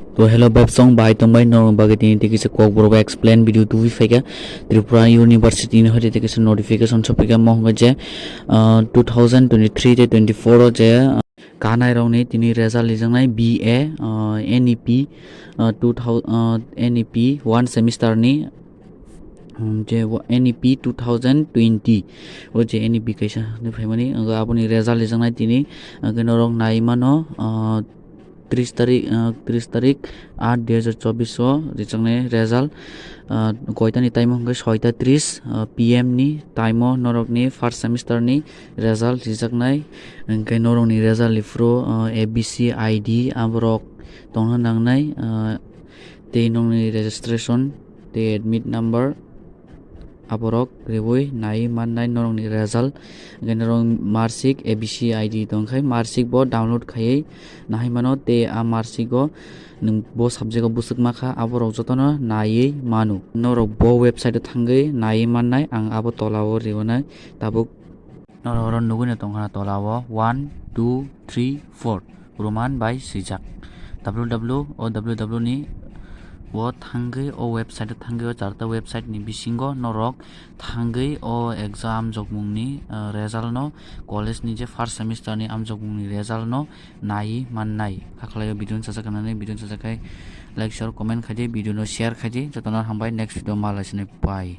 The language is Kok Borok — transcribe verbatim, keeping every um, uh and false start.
To hello babsong, bai tongbai norok bagwi tini tei kisa kokborok explain video tubui phaikha. Tripura University ni hoite tei kisa notification sophaikha, mo hwnba je, ah, two thousand twenty-three tei twenty-four o je, ah, kanai rokni tini result rijaknai B A, ah, N E P, ah, two thousand, ah, N E P one semester ni, um, je wa-, N E P two thousand twenty o je N E P kaisa hinwi phaimani, ang aboni result rijaknai tini, ang norok nai mano, ah, tris tarik, ah, tris tarik aat dui hazar chobbish o rijaknai result, ah, koitani time o hwnkhe soita tris, ah, P M ni time o norokni first semester ni result rijaknai, hwnkhe norokni result ni phuru, ah, A B C I D aborok tongna nangnai, ah, tei nokni registration tei admit number aborok riwi nai mannai norokni result. Hwnkhe norok marksheet A B C I D tongkhe marksheet bo download khaiwi nahai mano tei a marksheet o nwng bo subject o bwswk makha aborok jotono naiwi mano. Norok bo website o thangwi naiwi mannai, ang abo tola o riwnai tabuk. Norok oro nugwi no tongkha tola o one, two, three, four Roman bai swijak. W W o W W ni o thangwi o website o thangwi o charta website ni bisingo norok thangwi o exam amjokmung ni, ah, result no, college ni je first semester ni amjokmung ni result no naiwi mannai. Hakhlai o video no sajak nani, video no sajak khai like, share, comment khaidi, video no share khaidi. Jotono hambai, next video malai sinai, bye.